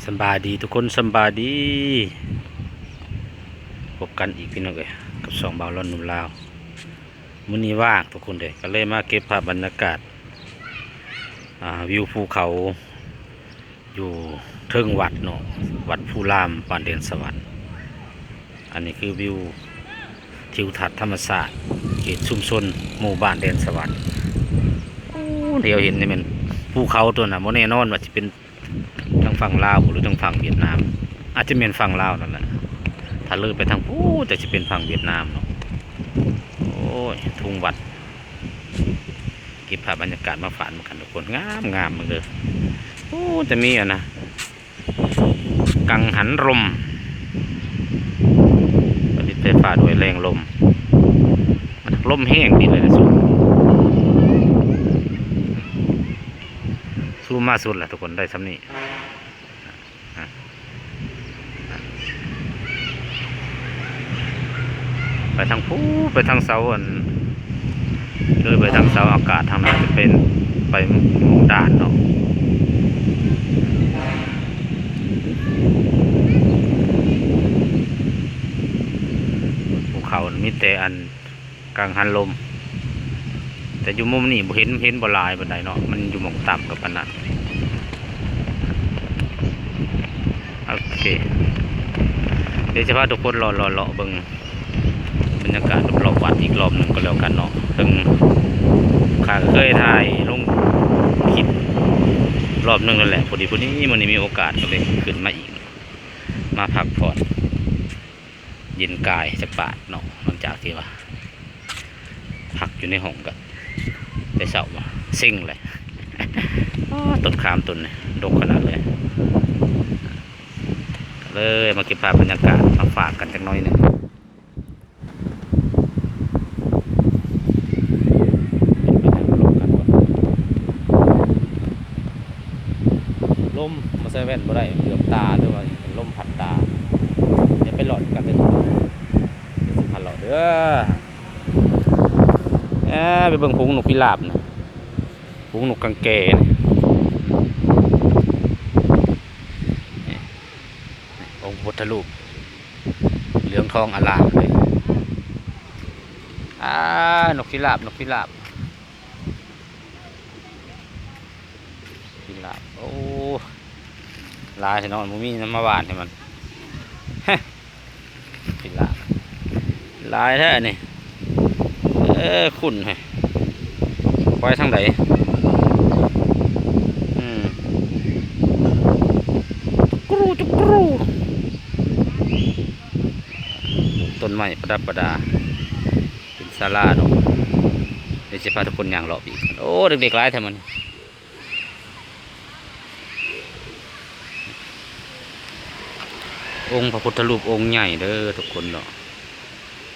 ສຳບາຍດີທຸກຄົນ ສຳບາຍດີ ພົບກັນອີກພີ່ນ້ອງເອີຍ ກັບຊ່ອງບ່າວລອນໜຸ່ມລາວ. ມື້ນີ້ວ່າງທຸກຄົນເດ້ ກໍເລີຍມາເກັບພາບບັນຍາກາດ ອ່າ ວິວພູເຂົາ ຢູ່ເທິງວັດເນາະ ວັດພູລາມ ບ້ານແດນສະຫວັນ. ອັນນີ້ຄືວິວທິວທັດທຳມະຊາດ ເຂດຊຸມຊົນໝູ່ບ້ານແດນສະຫວັນ. ໂອ້ ດຽວເຫັນນີ້ແມ່ນພູເຂົາຕົວນັ້ນ ບໍ່ແນ່ນອນວ່າຊິເປັນທາງຝັ່ງລາວບໍ່ ຫຼືທາງຝັ່ງຫວຽດນາມ. ອາດຈະແມ່ນຝັ່ງລາວນັ້ນແຫຼະ ຖ້າເລີຍໄປທາງພຸ້ນ ຈະຊິເປັນຝັ່ງຫວຽດນາມເນາະ. ໂອ້ຍ ທຸ່ງວັດ ເກັບພາບບັນຍາກາດມາຝາກນຳກັນທຸກຄົນ ງາມໆ ເບິ່ງເດີ. ໂອ້ ຈະມີອັນນະ ກັງຫັນລົມ ຜະລິດໄຟຟ້າດ້ວຍແຮງລົມ ລົມແຮງດີເລີຍນະ ຊູມ ຊູມມາສຸດລະທຸກຄົນ ໄດ້ຊ່ຳນີ້. ໄປທາງພູ້ນ ໄປທາງເສົາອັນ ເລີຍໄປທາງເສົາອາກາດທາງນັ້ນຈະເປັນໄປໝ່ອງດ່ານເນາະ. ພູເຂົາມີແຕ່ອັນ ກັງຫັນລົມ ແຕ່ຢູ່ມຸມນີ້ບໍ່ເຫັນ ເຫັນບໍ່ຫຼາຍປານໃດເນາະ ມັນຢູ່ໝ່ອງຕ່ຳກັບປານນັ້ນ. ໂອເຄ ດຽວຈະພາທຸກຄົນເລາະ ເລາະ ເລາະເບິ່ງບັນຍາກາດຮອບວັດອີກຮອບໜຶ່ງກໍແລ້ວກັນເນາະ. ເຊິ່ງຂ້າກໍເຄີຍຖ່າຍລົງຄລິບຮອບໜຶ່ງແລ້ວແຫຼະ ພໍດີ ພໍດີມື້ນີ້ມີໂອກາດກໍເລີຍຂຶ້ນມາອີກ ມາພັກຜ່ອນ ເຢັນກາຍຈັກບາດເນາະ ຫຼັງຈາກທີ່ວ່າພັກຢູ່ໃນຫ້ອງກໍແຕ່ເຊົ້າມາເຊັງເລີຍ. ອ້າ ຕົ້ນຂາມຕົ້ນນີ້ດົກຂະໜາດເລີຍ ເລີຍມາເກັບພາບບັນຍາກາດມາຝາກກັນຈັກໜ້ອຍໜຶ່ງ. ລົມ ມາໃສ່ແວ່ນບໍ່ໄດ້ ເຫຼືອບຕາ ຫຼືວ່າເປັນລົມພັດຕາ. ຢ່າໄປຫຼອດກັນເດີ ຢ່າຊິພາຫຼອດເດີ. ເອີ ໄປເບິ່ງຝູງນົກພິລາບນະ ຝູງນົກກາງແກນະ ນີ້ ອົງພະພຸດທະຮູບເຫຼືອງທອງອາລາມເລີຍ. ອາ ນົກພິລາບ ນົກພິລາບ ພິລາບ ໂອ້ ຫຼາຍແທ້ເນາະ ບໍ່ມີນຳມາຫວ່ານໃຫ້ມັນ ພິລາບ ຫຼາຍແທ້ນີ້. ເອີ ຂຸ້ນເຮີ້ຍ ໄປທາງໃດ? ອືມ ຈຸກຮູ ຈຸກຮູ ຕົ້ນໄມ້ປະດັບປະດາ ເປັນສາລາເນາະ. ດຽວຊິພາທຸກຄົນຍ່າງເລາະໄປອີກ. ໂອ້ ເດັກໆຫຼາຍແທ້ມື້ນີ້. ອົງພະພຸດທະຮູບອົງໃຫຍ່ເດີທຸກຄົນເນາະ.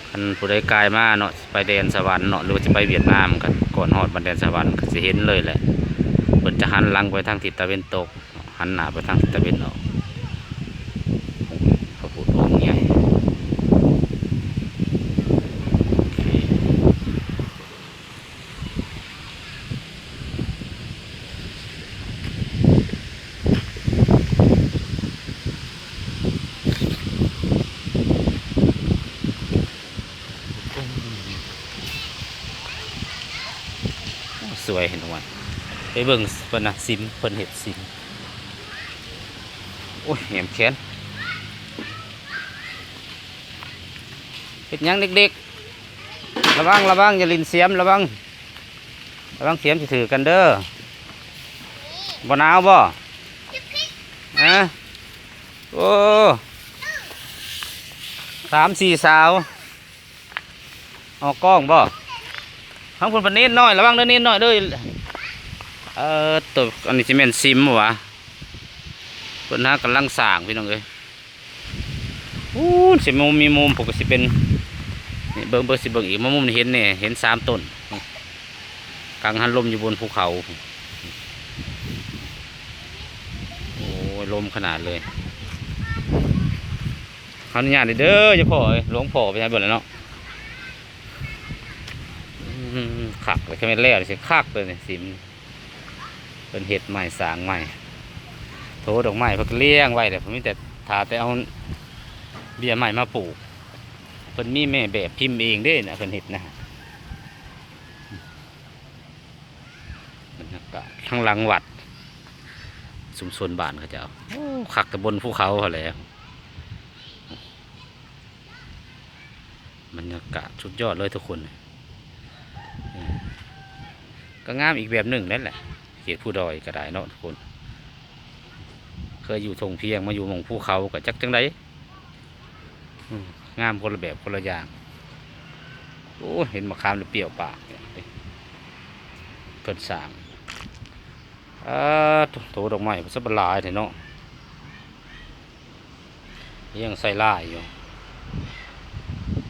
ຄັນຜູ້ໃດກາຍມາເນາະ ຊິໄປແດນສະຫວັນເນາະ ຫຼືວ່າຊິໄປຫວຽດນາມ ກໍກ່ອນຮອດບ້ານແດນສະຫວັນກໍຊິເຫັນເລີຍແຫຼະ. ເພິ່ນຈະຫັນຫຼັງໄປທາງທິດຕາເວັນຕົກ ຫັນໜ້າໄປທາງທິດຕາເວັນອອກ. ພະພຸດອົງໃຫຍ່ ໂອເຄ. ສວຍເຫັນຂອງມັນ ໄປເບິ່ງເພິ່ນນະ ສິມ ເພິ່ນເຮັດສິມ. ໂອ້ຍ ແຫງແຂນ ເຮັດຫຍັງເດັກໆ? ລະວັງ ລະວັງ ຢ່າຫຼິ້ນສຽມ ລະວັງ ລະວັງສຽມຊິຖືກກັນເດີ. ບໍ່ໜາວບໍ່? ຮະ? ໂອ້ ສາມສີ່ສາວ ອອກກ້ອງບໍ່? ທາງພຸ້ນເພິ່ນເນນນ້ອຍ ລະວັງເດີເນນນ້ອຍເດີ. ເອີ ໂຕ ອັນນີ້ຊິແມ່ນສິມບໍ່ວະ? ເພິ່ນຫາກຳລັງສ້າງ ພີ່ນ້ອງເອີຍ. ໂອ້ ຊິມຸມ ມີມຸມພຸ້ນກໍຊິເປັນ ນີ້ ເບິ່ງ ເບິ່ງ ຊິເບິ່ງອີກ ມາມຸມນີ້ເຫັນແນ່ ເຫັນສາມຕົ້ນ ກັງຫັນລົມຢູ່ບົນພູເຂົາ. ໂອ້ຍ ລົມຂະໜາດເລີຍ. ຂໍອະນຸຍາດເດີ ເຈົ້າພໍ່ເອີຍ ຫຼວງພໍ່ໄປໃສເບິດແລ້ວເນາະ? ອືມ ຄັກເລີຍ ຄັນແມ່ນແລ້ວຊິຄັກເລີຍນີ້ ສິມ ເພິ່ນເຮັດໃໝ່ ສ້າງໃໝ່. ໂຕດອກໄມ້ເພິ່ນກໍລ້ຽງໄວ້ແຫຼະ ເພິ່ນມີແຕ່ຖ້າແຕ່ເອົາເບ້ຍໄມ້ມາປູກ. ເພິ່ນມີແມ່ແບບພິມເອງເດ້ນະ ເພິ່ນເຮັດນະ. ບັນຍາກາດທາງຫຼັງວັດ ຊຸມຊົນບ້ານເຂົາເຈົ້າ. ໂອ້ ຄັກແຕ່ບົນພູເຂົາຫັ້ນແຫຼະ. ບັນຍາກາດສຸດຍອດເລີຍທຸກຄົນ. ເອີ ກໍງາມອີກແບບໜຶ່ງນັ້ນແຫຼະ ເຂດພູດອຍກໍໄດ້ເນາະທຸກຄົນ. ເຄີຍຢູ່ທົ່ງພຽງ ມາຢູ່ໝ່ອງພູເຂົາກໍຈັກຈັ່ງໃດ. ອືມ ງາມຄົນລະແບບຄົນລະຢ່າງ. ໂອ້ ເຫັນໝາກຂາມແລ້ວປ່ຽວປາກ ເພິ່ນສ້າງ. ອາ ໂຕ ໂຕດອກໄມ້ເພິ່ນສະບາຍຫຼາຍແທ້ເນາະ. ຍັງໃສ່ລາຍຢູ່.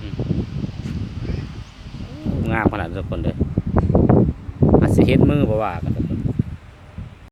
ອືມ ງາມຂະໜາດທຸກຄົນເດີ. ອາດຊິເຫັນມືບໍ່ວ່າກັນ